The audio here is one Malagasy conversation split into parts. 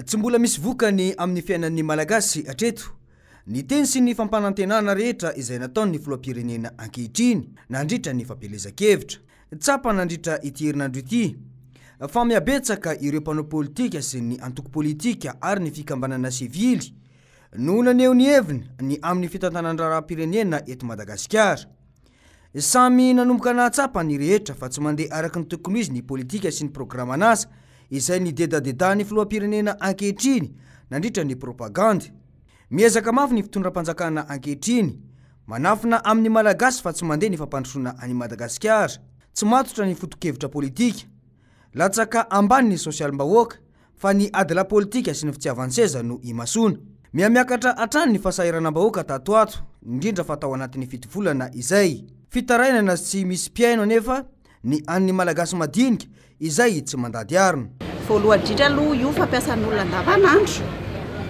Tsy mbola misy vokany amin'ny fiainan'ny Malagasy hatreto ny teny sy ny fampanantenana rehetra izay nataon'ny filoham-pirenena ankehitriny nandritra ny fampielezan-kevitra. Tsapa nandritra ity herinandro ity fa mihabetsaka ireo mpanao politika sy ny antoko politika ary ny fikambanana sivily no naneho ny heviny ny amin'ny fitantanan-draharaham-pirenena eto Madagasikara. Samy nanomboka nahatsapa ny rehetra fa tsy mandeha araka ny tokony ho izy ny politika sy ny programan'asa izay nidedadedahan'ny filoham-pirenena ankehitriny nandritra ny propagandy. Miezaka mafy ny fitondram-panjakana ankehitriny manafina amin'ny Malagasy fa tsy mandeha ny fampandrosoana an'i Madagasikara. Tsy matotra ny foto-kevitra politika. Latsaka ambany ny sosialim-bahoaka fa ny adilahy politika sy ny fitiavan-tseza no imasoana. Mihamiakatra hatrany ny fahasahiranam-bahoaka tato ato, indrindra fa tao anatin'ny fito volana izay. Fitarainana tsy misy mpihaino anefa ny an'ny Malagasy madinika izay tsy mandady arina. Voalohany indrindra aloha io fampiasan'olona andavanandro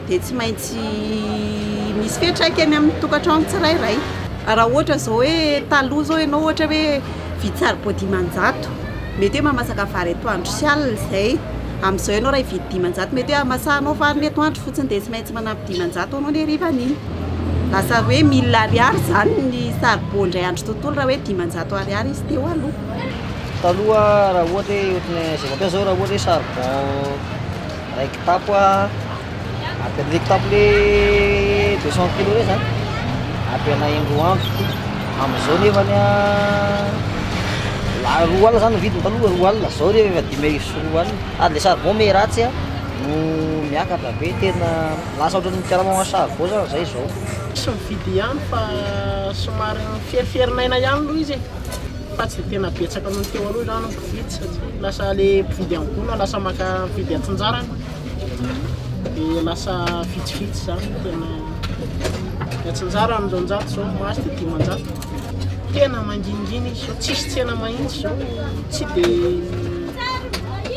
dia tsy maintsy misy fiantraikany amin'ny tokantrano tsirairay. Raha ohatra izao hoe taloha izao ianao ohatra hoe vidy saribao 500, mety hoe mahamasaka vary atoandro sy alina izay. Amin'izao ianao raha hividy 500 mety hoe hamasahanao vary ny atoandro fotsiny dia tsy maintsy manampy 500 anao ny harivan'iny. Lasa hoe mille ariary izany ny saribao indray andro tontolo raha hoe 500 ariary izy teo aloha. Taloha raha ohatra hoe ohatran'ny izay mampiasa zao raha ohatra hoe charbon iray kitapo ampy an'ilay kitapo le 200 kilos reny zany ampy anay indroa andro amin'izao nefany an la 20 alina zany ny vidiny taloha 20 alina zao rehefa efa 2005 ary le charbon miha ratsy an no miakatra be tena lasa ohatran'ny mikarama ho an'ny charbon zany zay zao. Tsy mividy ihany fa somary miferiferinaina ihany aloha izy e, fa tsy dia tena betsaka noho ny teo aloha izany ny mpividy satria lasa le mpividy amin'ny gona lasa maka mividy antsinjarany dia lasa vitsivitsy izany no tena ny antsinjarany 200 izao ny maso dia 500. Tena mangingina izy izao, tsisy tsena mahitsy izao, tsy dia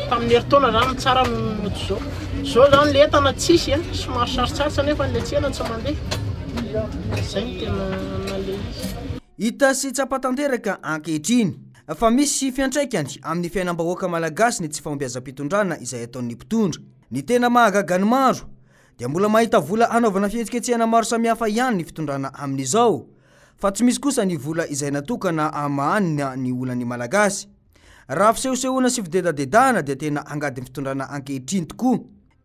tamin'ny herintaona izany tsara noho ny ohatr'izao. Izao izany le entana tsisy a, somary sarotsarotra nefa le tsena tsy mandeha. Izay no tena naleha izy. Hita sy tsapa tanteraka ankehitriny fa misy fiantraikany amin'ny fiainam-bahoaka malagasy ny tsy fahombiazam-pitondrana izay ataon'ny mpitondra. Ny tena mahagaga ny maro dia mbola mahita vola hanaovana fihetsiketsehana maro samihafa ihany ny fitondrana amin'izao fa tsy misy kosa ny vola izay natokana hamahana ny olan'ny Malagasy. Raha fisehosehoana sy fidedadedahana dia tena angadin'ny fitondrana ankehitriny tokoa.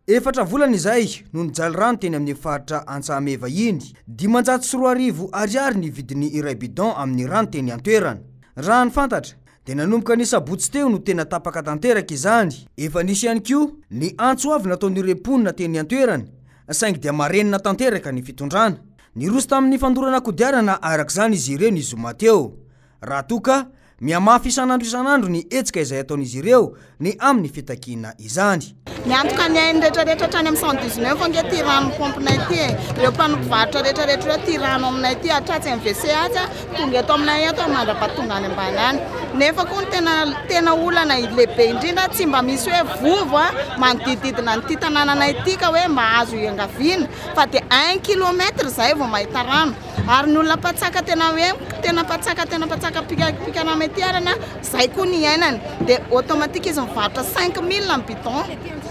Efatra volana izay no nijaly rano teny amin'ny faritra Antsahameva iny. 2500 ariary ny vidin'ny iray bidon amin'ny rano teny an-toerana. Raha ny fantatra dia nanomboka ny sabotsy teo no tena tapaka tanteraka izany. Efa nisy ihany koa ny antso avo nataon'ireo mponina teny an-toerana saingy dia marenina tanteraka ny fitondrana. Niroso tamin'ny fandorana kodiarana araka izany izy ireo ny zoma teo. Raha toa ka mihamafy isan'andro isan'andro ny hetsika izay ataon'izy ireo ny amin'ny fitakiana izany. Miantoka ny ain'ny rehetra rehetra hatrany amin'ny 119 ange ity rano paompinay ity e. Ireo mpanompo-varotra rehetra rehetra ireo ity rano aminay ity, hatratsy MVC atsy, tonga eto aminay eto mandra-pahatonga any ambany any. Nefa koa ny tena tena olana lehibe indrindra tsy mba misy hoe vovo manodidididina an'ity tanànanay ity ka hoe mba azo iangaviana fa dia un kilomètre izahay vao mahita rano. Ary ny olona mpatsaka tena hoe tena mpatsaka tena mpatsaka mpikarama ety ary na zay koa ny iainany dia automatique izy mivarotra 5000 ny bidon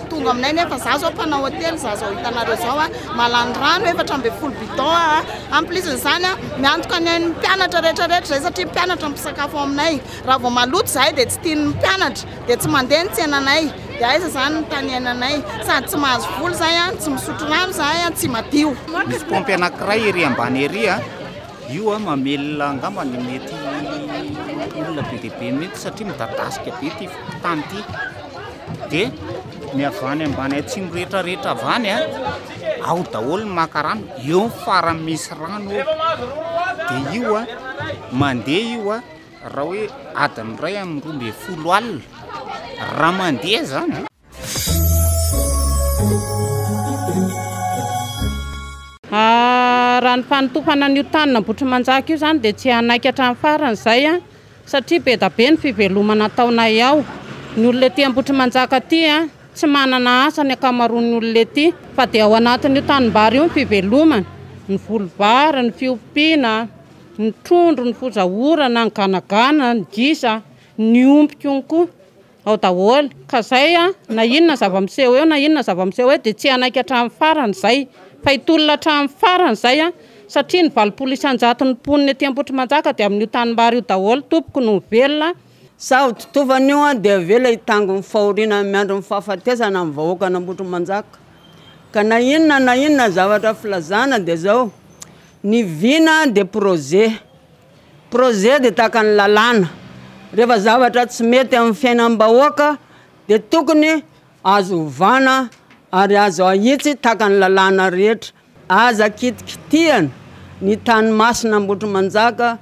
tonga aminay nefa za zao mpanao hotely za zao hitanareo zao a mahalany rano 14 bidon a en plus izany a miantoka ny ain'ny mpianatra rehetra rehetra zay satria mpianatra mpisakafo ao aminay raha vao maloto zahay dia tsy tian'ny mpianatra dia tsy mandeha ny tsenanay dia aiza izany ny tany iainanay sady tsy mahazo vola izahay an, tsy misotro rano izahay an, tsy madio. Misy paompy anankiray ery ambany ery a, io a mamelona angamba ny mety olona be dia be mihitsy satria midadasika be ity fokontany ity. Dia ny avy any ambany atsimo rehetra rehetra avy any a, ao daholo ny maka rano, eo ny farany misy rano eo. Dia io a, mandeha io a. Raha hoe adiny iray amin'ny 12 alina, raha mandeha zany an. Raha ny fanotofana an'io tanin'Ambohitrimanjaka io izany dia tsy hanaiky hatramin'ny farany izay an, satria be da be ny fivelomana ataonay ao. Ny olona ety Ambohitrimanjaka aty an, tsy manana asa ny ankamaroan'ny olona ety fa dia ao anatin'io tanimbary io ny fivelomana, ny voly vary, ny fiompiana. Ny trondro, ny foza orana, ny ganagana, ny gisa, ny omby konko. ao daholo. Ka zay a, na inona zava-miseho eo na inona zava-miseho eo dia tsy hanaiky hatramin'ny farany zay, fa hitolona hatramin'ny farany zay a, satria ny 80% ny mponina ety Ambohitrimanjaka dia amin'io tanimbary io daholo tompoko no mivelona. Sao totofana io dia avela hitango ny fahoriana miandry ny fahafatesana ny vahoakan'Ambohitrimanjaka. Ka na inona na inona zavatra filazana dia zao, ny vina dia projet. Projet dia tahaka ny lalàna, rehefa zavatra tsy mety amin'ny fiainam-bahoaka dia tokony azo ovana ary azo ahitsy tahaka ny lalàna rehetra. Aza kitikitihana ny tany masina Ambohitrimanjaka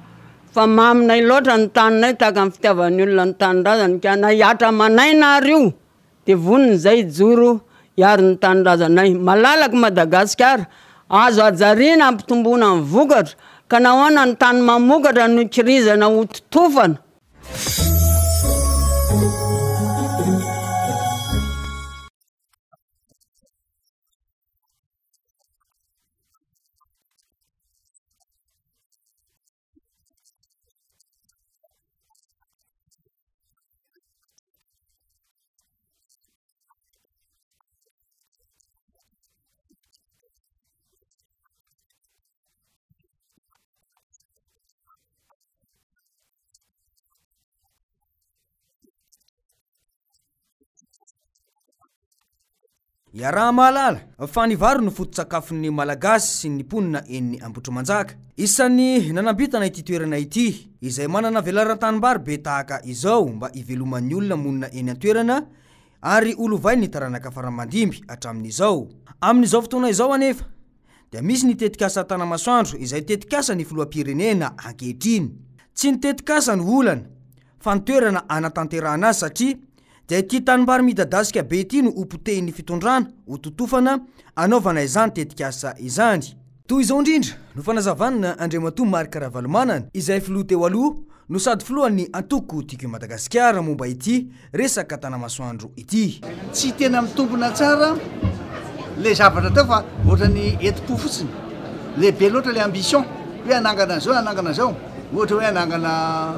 fa maminay loatra ny taninay tahaka ny fitiavan'ny olona ny tanindrazany ka na hihatra aman'aina ary io Dia vonona izay hijoro hiaro ny tanindrazanay. Malalaka Madagasikara, azo hajariana hampitomboana ny vokatra, ka nahoana ny tany mamokatra no ikirizana ho totofana? Iaraha-mahalala fa ny vary no foto-tsakafon'ny Malagasy sy ny mponina eny Ambohitrimanjaka. Isan'ny nanambitana ity toerana ity, izay manana velaran-tanimbary be tahaka izao mba hiveloman'ny olona monina eny an-toerana ary ho lovain'ny taranaka faramandimby hatramin'izao. Amin'izao fotoana izao anefa dia misy ny tetikasa Tanamasoandro izay tetikasan'ny filoham-pirenena ankehitriny. Tsy ny tetikasa no olana fa ny toerana hanatanterahana azy satria dia ity tanimbary midadasika be ity no hopotehin'ny fitondrana ho totofana hanaovana izany tetikasa izany. Toy izao indrindra no fanazavanina Andriamatoa Marc Ravalomanana izay filoha teo aloha no sady filohan'ny antoko Tiako i Madagasikara momba ity resaka Tanamasoandro ity. Tsy tena mitombina tsara le zavatra atao fa ohatran'ny entim-po fotsiny. Lehibe loatra le ambition hoe hanangana an'izao hanangana an'izao. Ohatra hoe hanangana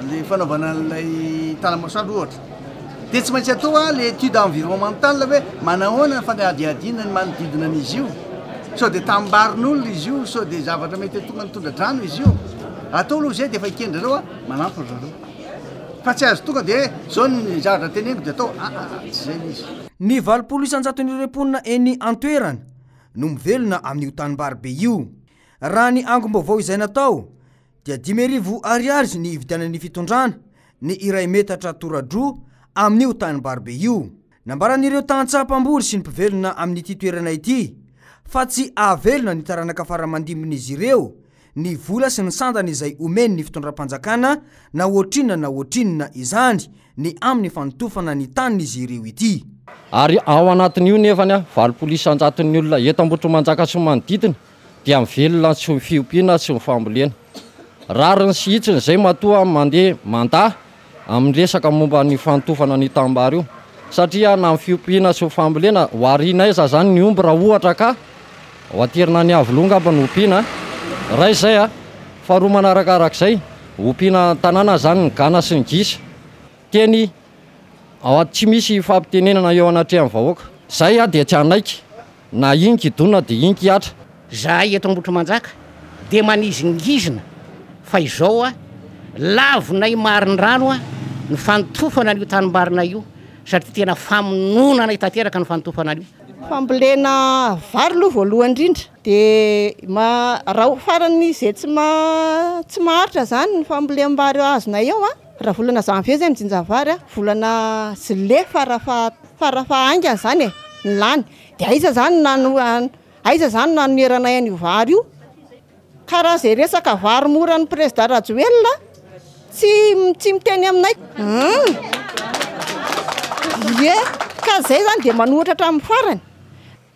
le fanaovana an'ilay Tanamasoandro ohatra. Dia tsy maintsy atao le étude environnementale hoe manahoana ny fanadihadiana ny manodidina an'izy io. Sao dia tambarin'olona izy io, sao dia zavatra mety hahatonga ny tondra-drano izy io. Atao aloha izay dia efa ekeny zareo manampy ry zareo. Fa tsy azo tonga dia hoe zao ny zavatra teneniko dia atao, aa tsy izay ilay izy. Ny 80 isan-jaton'ireo mponina eny an-toerana no mivelona amin'io tanimbary be io. Raha ny angom-baovao izay natao dia 5000 ariary ny hividianan'ny fitondrana ny iray metatra tora-droa amin'io tanimbary be io. Nambaran'ireo tantsaha mpamboly sy ny mpivelona amin'ity toerana ity fa tsy hahavelona ny taranaka fara-mandimbin'izy ireo ny vola sy ny sandany izay omen'ny fitondram-panjakana na ohatrinona na ohatrinona izany ny amin'ny fanotofana ny tanin'izy ireo ity. Ary ao anatin'io nefany 80 isan-jaton'ny olona eto Ambohitrimanjaka sy ny manodidina dia mivelona sy ny fiompiana sy ny fambolena. Rariny sy hitsiny izay matoa mandeha mandà amin'ny resaka momba ny fanotofana ny tanimbary io. Satria na ny fiompiana sy ny fambolena, ho ariana aiza izany ny omby raha ohatra ka ho aterina any Iavoloha angamba no ompiana. Iray izay a. Faharoa manarakarak'izay, ompiana an-tanàna izany ny gana sy ny gisa. Teny ao tsy misy fampitenenana eo anatrehan'ny vahoaka. Zay aho dia tsy hanaiky na ink hidona dia ink hihatra. Zahay eto Ambohitrimanjaka dia manizingizina fa izao a, lavinay marindrano a ny fanotofana an'io tanimbarinay io satria tena famonoana anay tanteraka ny fanotofana an'io. Fambolena vary aloha voalohany indrindra dia ma- raha farany izay tsy ma- tsy maharitra izany ny fambolem-bary azonay eo a. Raha volana janvier zay mijinja vary a, volana juillet farafaha farafaha haingana zany e ny lany, de aiza zany no hano aiza zany no hanoneranay an'io vary io? Ka raha zay resaka vary mora an'i prezida Rajoelina tsy tsy miteny aminay hum ie ka zay zany de manohitra hatramin'ny farany.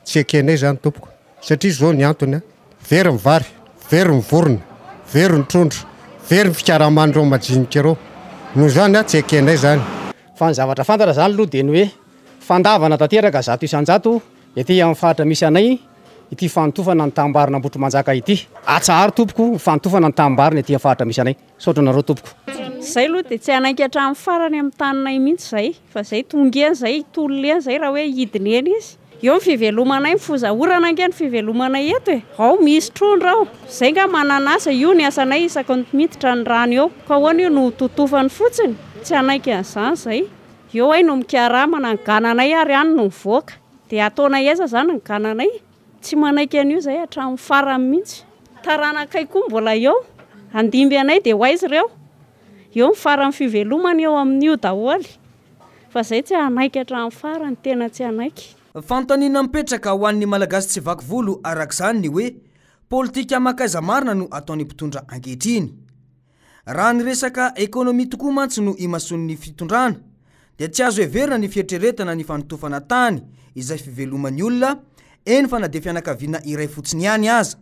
Tsy ekenay izany tompoko, satria izao ny antony a, very ny vary, very ny vorona, very ny trondro, very ny fikaraman'ireo majinika ireo, noho izany a tsy ekenay izany. Fa ny zavatra fantatra izany aloha dia ny hoe fandavana tanteraka 100% ety amin'ny faritra misy anay ity fanotofana ny tanim-barin'Ambohitrimanjaka ity. Atsaharo tompoko ny fanotofana ny tanim-bariny aty amin'ny faritra misy anay. Misaotra anareo tompoko. Zay aloha dia tsy hanaiky hatramin'ny farany amin'ny taninay mihitsy zay fa zay tonga eny zay hitolona eny zay raha hoe hidina eny izy. Eo ny fivelomanay ny foza orana ange ny fivelomanay eto e! Ao misy trondro ao, zay nga manana asa, io ny asanay isaky ny miditra ny rano eo, ka ahoana io no totofany fotsiny? Tsy hanaiky an'izany zay. Eo ay no mikarama na ny gananay ary any no mivoaka. Dia ataonay aiza zany ny gananay? Tsy manaiky an'io zay hatramin'ny farany mihitsy. Taranakay koa mbola eo, handimby anay dia ho aiza ireo? Eo ny faran'ny fivelomana eo amin'io daholo. Fa zay tsy hanaiky hatramin'ny farany, tena tsy hanaiky. Fanontaniana mipetraka ho an'ny Malagasy tsy vaky volo arak'izany ny hoe, politika mankaiza marina no ataon'ny mpitondra ankehitriny? Raha ny resaka ekonomia tokoa mantsy no imasoan'ny fitondrana dia tsy azo heverina ny fieritreretana ny fanotofana tany izay fiveloman'ny olona, eny fa na dia fianakaviana iray fotsiny ihany aza.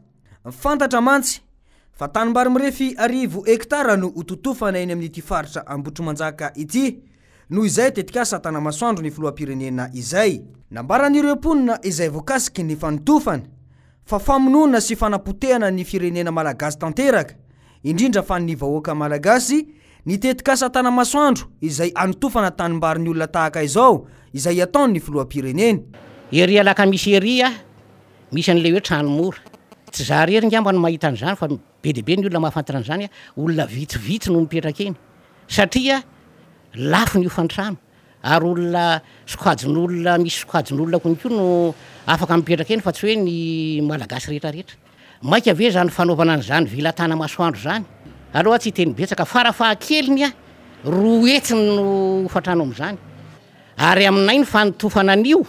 Fantatra mantsy fa tanimbary mirefy arivo hektara no hototofana eny amin'ity faritra Ambohitrimanjaka ity noho izay tetikasa Tanamasoandro ny filoham-pirenena izay. Nambaran'ireo mponina izay voakasiky ny fanotofana fa famonoana sy fanapotehana ny firenena malagasy tanteraka, indrindra fa ny vahoaka malagasy, ny tetikasa Tanamasoandro izay anotofana tanimbarin'ny olona tahaka izao izay ataon'ny filoham-pirenena. Ery Alakamisy ery ah, misy an'ilay hoe trano mora. Tsy za rery ngamba no mahita an'izany fa be dia be ny olona mahafantatra an'izany, olona vitsivitsy no mipetraka eny satria lafo ny hofan-trano ary olona sokajin'olona misy sokajin'olona konko no afaka mipetraka eny fa tsy hoe ny malagasy rehetra rehetra. Maika ve izany fanaovana an'izany villa Tanamasoandro izany? Aleo aho tsy hiteny betsaka, farafahakeliny 200 no hofan-trano amin'izany ary aminay ny fanotofana an'io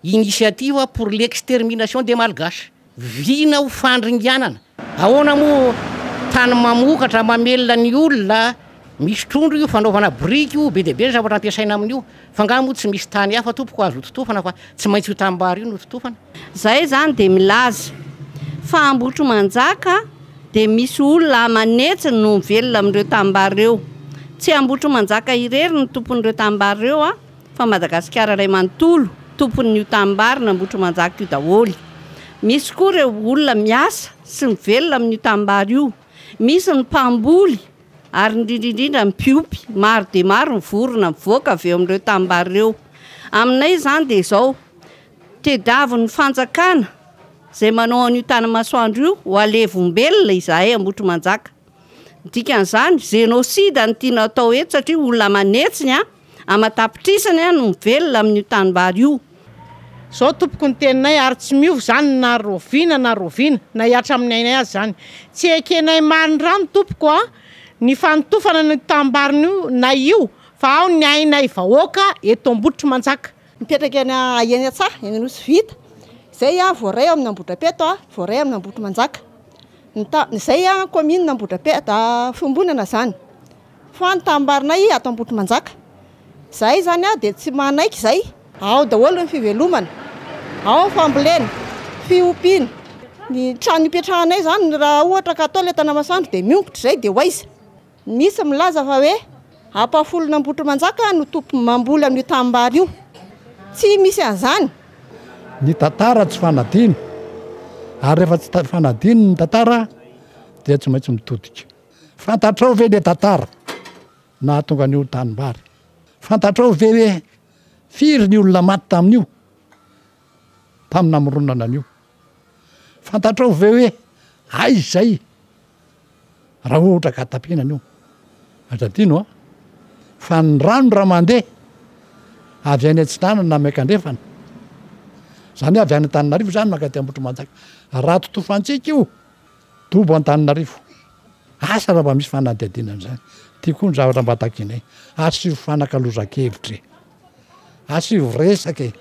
Initiative pour l'extermination des Malgaches. Vina ho fandringanana. Ahoana moa tany mamokatra mamelona ny olona, misy trondro io, fanaovana biriky io, be dia be ny zavatra ampiasaina amin'io. Fa angaha moa tsy misy tany hafa tompoko azo hototofana fa tsy maintsy io tanimbary io no hototofana. Zay izany dia milaza fa Ambohitrimanjaka dia misy olona aman'hetsiny no mivelona amin'ireo tanimbary ireo. Tsy Ambohitrimanjaka irery no tompon'ireo tanimbary ireo an! Fa Madagasikara iray manontolo tompon'io tanimbary n'Ambohitrimanjaka io daholo. Misy koa ireo olona miasa sy mivelona amin'io tanimbary io. Misy ny mpamboly ary indrindra indrindra ny mpiompy. Maro dia maro ny vorona mivoaka avy eo amin'ireo tanimbary ireo. Aminay izany dia izao, tediavin'ny fanjakana izay manao an'io tanimasoandro io ho alevombelona izahay Ambohitrimanjaka. Ny dikan'izany, génocide no tiana atao eto satria olona aman'hetsiny an! Aman-tapitrisany no mivelona amin'io tanimbary io. Zao tompoko ny teninay ary tsy miova izany na roviana na roviana na hihatra amin'ny ainay aza izany. Tsy ekenay marindrano tompoko a ny fanotofana an'io tanimbariny io na io fa ao ny ainay vahoaka eto Ambohitrimanjaka. Mipetraka eny eny an-tsaha, eny Anosivita. Izay voaray ao amin'ny Ambohidrapeto, voaray amin'ny Ambohitrimanjaka. Ny ta- izay kaominina Ambohidrapeto, fiombonana izany. Fa ny tanimbarinay ato Ambohitrimanjaka. Izahay izany dia tsy manaiky izay. Ao daholo ny fivelomana, ao ny fambolena, fiompiana. Ny trano ipetrahanay izany raha ohatra ka atao ilay Tanamasoandro dia miongotra izay dia ho aiza? Misy milaza fa hoe ampahafolon'Ambohitrimanjaka no tompony mamboly amin'io tanimbary io. Tsy misy an'izany. Ny tantara tsy fanadino, ary rehefa tsy fanadino ny tantara dia tsy maintsy mitodika. Fantatrao ve le tantara nahatonga an'io tanimbary? Fantatrao ve hoe firy ny olona maty tamin'io, tamin'ny namoronana an'io? Fantatrao ve hoe aiza izay raha ohatra ka tapenana io? Aza adino an, fa ny rano raha mandeha avy any atsinanana na miankandrefana, izany hoe avy any Antananarivo izany mankaty Ambohitrimanjaka, raha totofantsika io, Dobo Antananarivo. Asa raha mba misy fanadihadiana an'izany. Ity koa ny zavatra mba takianay. Asio fanakalozan-kevitra e. Asio resaka e.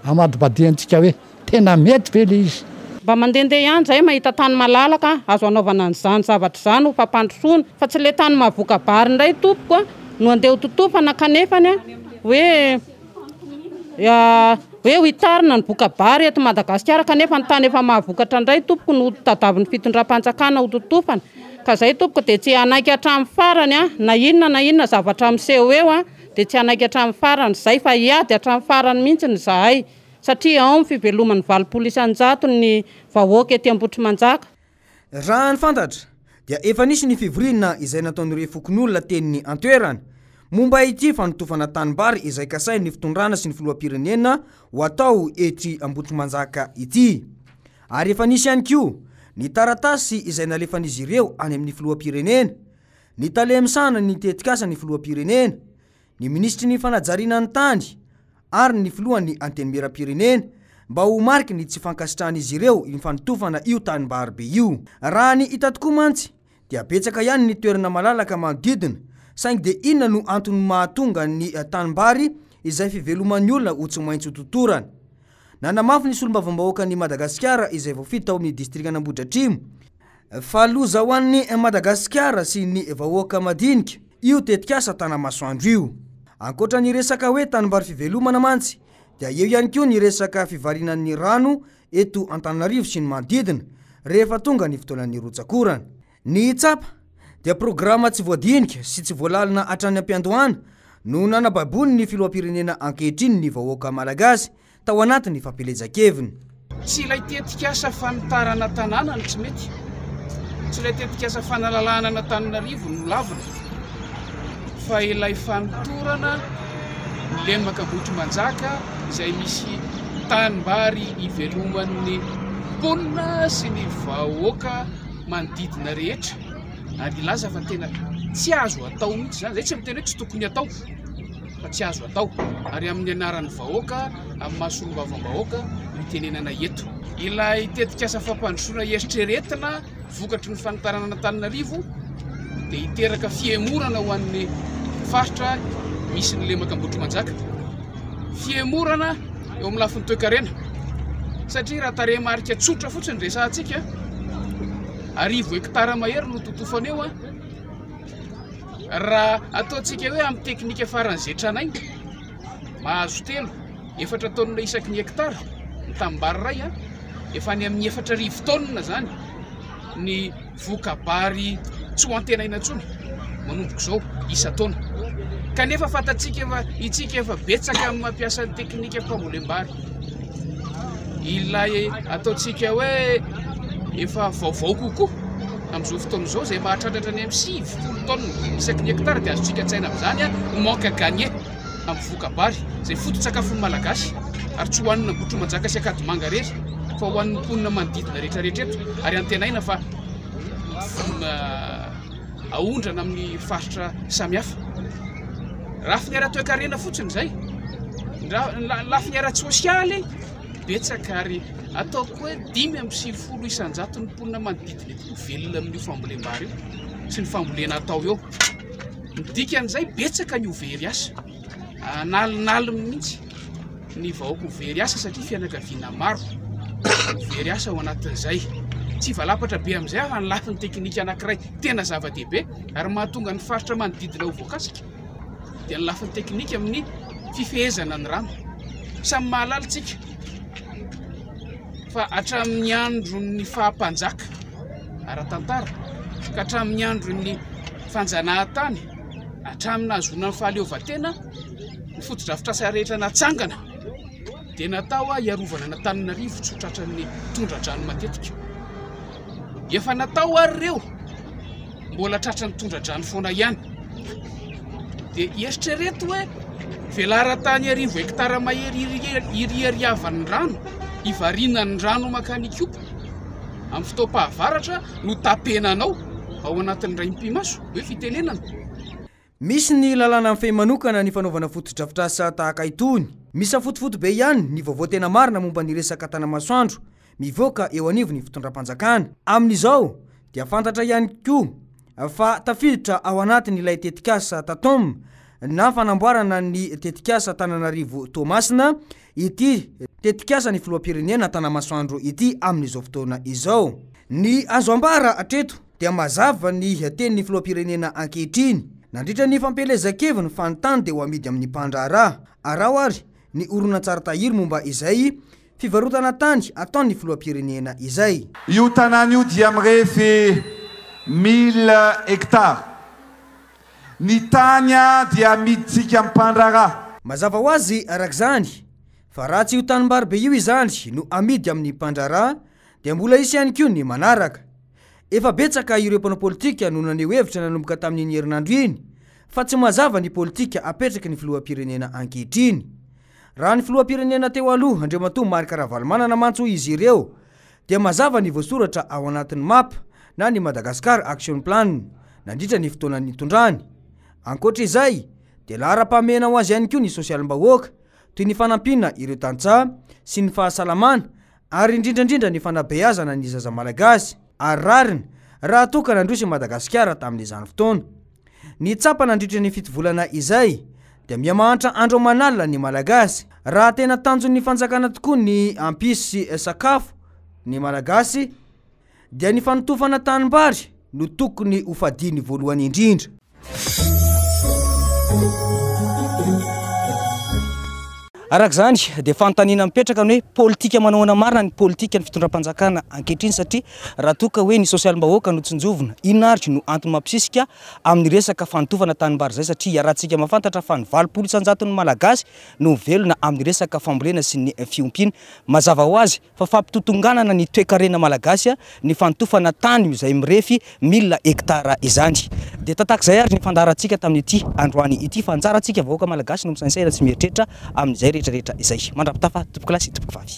Amadibadihantsika hoe tena mety ve le izy. Mba mandehandeha ihany zahay mahita tany malalaka azo anaovana an'izany zavatra izany ho fampandrosoana fa tsy le tany mahavoka-bary indray tompoko a no andeha ho totofana kanefany a hoe Hoe ho hitarina ny voka-bary eto Madagasikara kanefa ny tany efa mahavokatra indray tompoko no tadavin'ny fitondram-panjakana ho totofana. Ka izay tompoko dia tsy hanaiky hatramin'ny farany a, na inona na inona zavatra miseho eo a, dia tsy hanaiky hatramin'ny farany izay fa hiady hatramin'ny farany mihitsy izahay. satria ao ny fiveloman'ny 80 isan-jaton'ny vahoaka ety Ambohitrimanjaka. Raha ny fantatra dia efa nisy ny fivoriana izay nataon'ireo fokonolona teny an-toerana momba ity fanotofana tanimbary izay kasain'ny fitondrana sy ny filoham-pirenena ho atao etsy Ambohitrimanjaka ity. Ary efa nisy ihany koa ny taratasy izay nalefan'izy ireo any amin'ny filoham-pirenena, ny tale misahana ny tetikasa ny filoham-pirenena, ny minisitry ny fanajariana ny tany ary ny filohan'ny antenimieram-pirenena mba ho mariky ny tsy fankasitrahan'izy ireo io fanotofana io tanimbary be io. Raha ny hita tokoa mantsy dia betsaka ihany ny toerana malalaka manodidina saingy dia inona no antony mahatonga ny tanimbary izay fiveloman'ny olona ho tsy maintsy ho totorana? Nanamafy ny solombavambahoakan'i Madagasikara izay voafidy tao amin'ny distrikan'Ambohidratrimo fa loza ho an'i Madagasikara sy ny vahoaka madinika io tetikasa Tanamasoandro io. Ankoatra ny resaka hoe tanimbary fivelomana mantsy dia eo ihany koa ny resaka fivarinan'ny rano eto Antananarivo sy ny manodidina rehefa tonga ny fotoanan'ny rotsakorana. Ny tsapa dia programa tsy voadinika sy tsy voalalina hatrany am-piandohana no nanababoan'ny filoham-pirenena ankehitriny ny vahoaka malagasy tao anatin'ny fampielezan-keviny. Tsy ilay tetikasa fanitarana tanàna no tsy mety, tsy ilay tetikasa fanalalahana an'Antananarivo no lavina, fa ilay fanotorana ny lemaka Ambohitrimanjaka izay misy tanimbary iveloman'ny mponina sy ny vahoaka manodidina rehetra ary hilaza fa tena tsy azo atao mihitsy izany. Izay tsy miteny hoe tsy tokony atao fa tsy azo atao ary amin'ny anaran'ny vahoaka, amin'ny maha solombavambahoaka no itenenana eto. Ilay tetikasa fampandrosoana eritreretina vokatry ny fanitarana an'Antananarivo dia hiteraka fihemorana ho an'ny faritra misy ny lemaka Ambohitrimanjaka. Fihemorana eo amin'ny lafiny toekarena satria raha tarehimarika tsotra fotsiny resahantsika, arivo hektara mahery no totofana eo, raha ataontsika hoe amin'ny teknika faran'izay tranainy, mahazo telo, efatra taonina isaky ny hektara ny tanimbary iray, efa any amin'ny 4000 taonina izany ny voka-bary tsy ho antenaina intsony manomboka izao isan-taona. Kanefa fantatsika fa itsika efa betsaka amin'ny mampiasa ny teknika fambolem-bary. Ilay ataontsika hoe efa vaovao kokoa amin'izao fotoana izao izay mahatratratra ny amin'ny 90 taonina isaky ny hektara dia azontsika an-tsaina amin'izany ny manque à gagner amin'ny voka-bary izay foto-tsakafon'ny Malagasy ary tsy ho an'ny Ambohitrimanjaka sy Ankadimanga irery fa ho an'ny mponina manodidina rehetrarehetra eto ary antenaina fa aondrana amin'ny faritra samihafa. Lafiny ara-toekarena fotsiny izay, ny lafiny ara-tsosialy betsaka ary ataoko hoe 95 isan-jaton'ny mponina manodidina eto no velona amin'io fambolem-bary io sy ny fambolena atao eo. Ny dikan'izay betsaka ny ho very asa, analinaliny mihitsy ny vahoaka ho very asa satria fianakaviana maro ho very asa ao anatin'izay. Tsy hivalapatra be amin'izay aho fa ny lafiny teknika anankiray tena zava-dehibe ary mahatonga ny faritra manodidina ho voakasika dia ny lafiny teknika amin'ny fifehezana ny rano. Samy mahalala isika fa hatramin'ny andron'ny faha-mpanjaka ara-tantara ka hatramin'ny andron'ny fanjanahantany, hatramin'ny nahazoana ny fahaleovantena, ny fotodrafitrasa rehetra natsangana dia natao hiarovana an'Antananarivo tsy ho tratran'ny tondra-drano matetika. Efa natao ary ireo, mbola tratran'ny tondra-drano foana ihany. Dia eritrereto hoe velaran-tany arivo hektara mahery iriariavan'ny rano, hivarinan'ny rano mankany Ikopa amin'ny fotoam-pahavaratra no tapenanao ao anatin'ny iray mipi-maso, hoe fitenenana. Misy ny lalàna mifehy manokana ny fanaovana fotodrafitrasa tahaka itony. Misafotofoto be ihany ny vaovao tena marina momba ny resaka Tanamasoandro mivoaka eo anivon'ny fitondram-panjakana. Amin'izao dia fantatra ihany koa fa tafiditra ao anatin'ilay tetikasa Tatom na fanamboarana ny tetikasa Tananarivo Toamasina ity tetikasan'ny filoham-pirenena Tanamasoandro ity amin'izao fotoana izao. Ny azo ambara hatreto dia mazava ny tenin'ny filoham-pirenena ankehitriny. Nandritra ny fampielezan-keviny fa ny tany dia ho amidy amin'ny mpandraharaha. Araho ary ny horonantsary tahiry momba izay fivarotana tany ataon'ny filoham-pirenena izay. Io tanàna io dia mirefy mille hectares. Ny tany dia amidintsika amin'ny mpandraharaha. Mazava ho azy araka izany. Fa raha tsy io tanimbary be io izany no amidy amin'ny mpandraharaha dia mbola hisy ihany koa ny manaraka. Efa betsaka ireo mpanao politika no naneho hevitra nanomboka tamin'iny herinandro iny fa tsy mazava ny politika apetraky ny filoham-pirenena ankehitriny. Raha ny filoham-pirenena teo aloha Andriamatoa Marc Ravalomanana mantsy hoy izy ireo dia mazava ny voasoratra ao anatin'ny map na ny Madagascar Action Plan nandritra ny fotoana nitondrany. Ankoatra izay dia laharam-pahamehana ho azy ihany koa ny sosialim-bahoaka toy ny fanampiana ireo tantsaha sy ny fahasalamana ary indrindra indrindra ny fanabeazana ny zaza malagasy ary rariny raha toa ka nandroso i Madagasikara tamin'izany fotoana. Ny tsapa nandritra ny fitovolana izay dia miha-mahantra andro aman'alina ny Malagasy. Raha tena tanjon'ny fanjakana tokoa ny hampisy sakafo ny Malagasy dia ny fanotofana tanimbary no tokony ho fadiany voalohany indrindra. Araka izany dia fanontaniana mipetraka ny hoe politika manao ahoana marina ny politikan'ny fitondram-panjakana ankehitriny satria raha toa ka hoe ny sosialim-bahoaka no tsinjovina, inona ary no antony mampisisika amin'ny resaka fanotofana tanimbary izay satria iarahantsika mahafantatra fa ny 80 isan-jaton'ny Malagasy no mivelona amin'ny resaka fambolena sy ny fiompiana. Mazava ho azy fa fampitotonganana ny toekarena malagasy ny fanotofana tany izay mirefy mille hectares izany. Dia tatak'izay ary ny fandaharantsika tamin'ity androany ity fa anjarantsika vahoaka malagasy no misainsaina sy mieritreritra amin'izay rehetra rehetra izay. Mandra-pitafa tompokolahy sy tompokovavy.